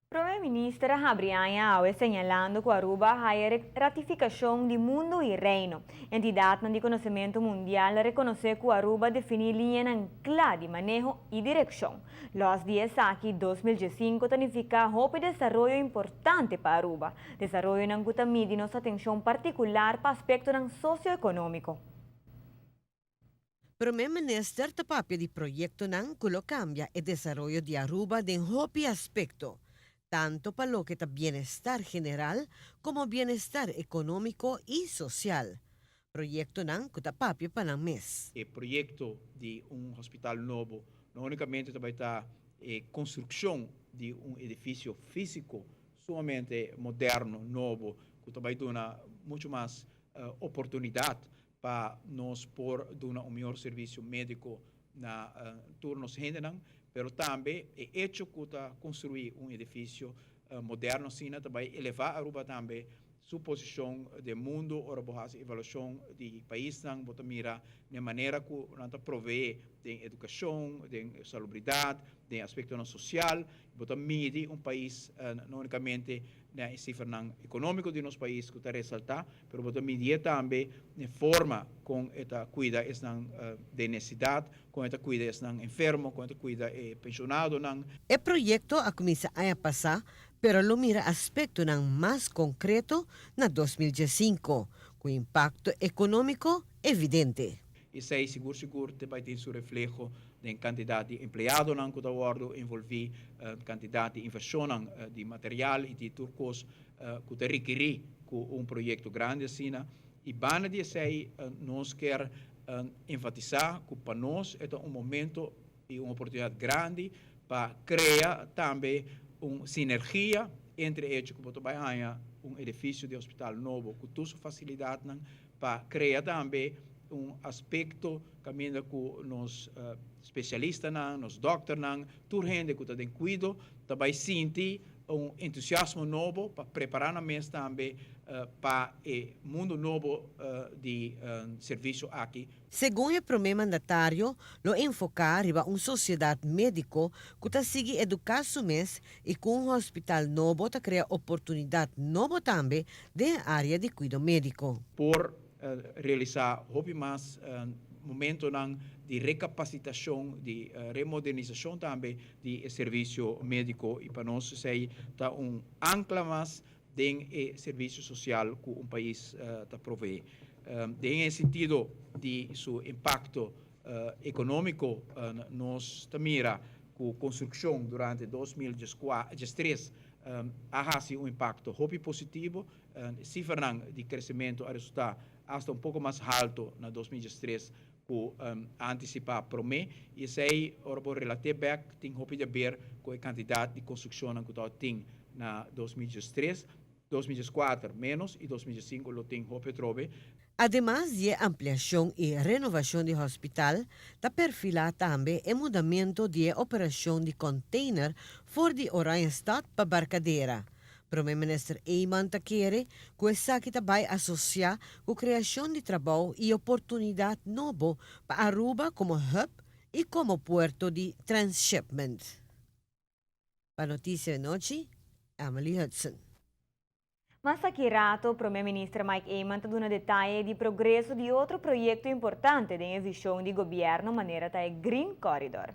Prome Minister a habri aña awe señalando cu Aruba a haya ratificacion di mundo y Reino. Entidadnan di conocemento mundial a reconoce cu Aruba a defini liñanan cla di maneho y direccion. Los di esaki, 2015 ta nifica hopi desaroyo importante pa Aruba. Desaroyonan cu ta midi nos atencion particular pa aspectonan socioeconomico. Prome Minister ta papia di proyectonan cu lo cambia e desaroyo di Aruba den hopi aspecto, tanto pa loke ta bienestar general como bienestar economico y social. Proyectonan cu ta papia pa nan mes. E proyecto di un hospital nobo no unicamente tambe ta e construccion di un edificio fisico sumamente moderno, nobo, cu tambe ta duna mucho mas oportunidad pa nos por duna un miho servicio medico na tur nos hendenan, pero tambe e hecho cu ta construi un edificio moderno asina tambe eleva Aruba tambe su posicion den mundo. Ora bo haci evaluacion di paisnan, bo ta mira e manera cu nan ta provee di educacion, di salubridad, di aspecto social, bo ta midi un pais no unicamente na cifra economico di nos pais cu ta resalta, pero bo ta midi tambe e forma con e ta cuida esnan di necesidad, con e ta cuida esnan enfermo, con e ta cuida e pensionadonan. E proyecto a cuminsa aña pasa, pero lo mira aspectonan mas concreto na 2015, cu impacto economico evidente. Esey sigur sigur ta bay tin su refleho den cantidad di empleadonan cu ta wordo envolvi, cantidad di inversion di material y di tur cos cu ta rekeri cu un proyecto grandi asina. Y banda di esey, nos kier enfatisa cu pa nos ta un momento y un oportunidad grandi pa crea tambe un sinergia entre hecho cu bo bay haya un edificio di hospital nobo cu tur su facilidadnan, pa crea tambe un aspecto caminda cu nos specialistanan, nos dokternan, tur hende cu ta den cuido, tambe sinti un entusiasmo nobo pa prepara nan mes tambe pa e mundo nobo di servicio aki. Segun e prome mandatario, lo enfoca riba un sociedad medico cu ta sigui educa su mes y cu un hospital nobo ta crea oportunidad nobo tambe den area di cuido medico. Por realisa hopi mas momentonan di recapacitacion, di remodernisacion tambe di servicio medico, y pa nos esey ta un ancla mas den e servicio social cu un pais ta provee. Den sentido di su impacto economico, nos mira cu construccion durante 2013 a haci un impacto hopi positivo, cifra di crecemento a resulta hasta un poco mas halto na 2013 cu anticipa prome, y esey, ora bo relate back, tin hopi di haber cu e cantidad di construccion cu tin na 2013, 2014 menos y 2015 lo tin hopi trobe. Ademas di ampliacion y renovacion di hospital, ta perfila tambe e mudamento di operacion di container for di Oranjestad pa Barcadera. Prome Minister Eman ta kere cu esaki ta bay asocia cu creacion di trabou y oportunidad nobo pa Aruba como hub y como puerto di transshipment. Pa Noticia di Anochi, Emily Hudson. Mas aki rato, Prome Minister Mike Eman ta duna detaye di progreso di otro proyecto importante den vision di gobierno, manera ta e Green Corridor.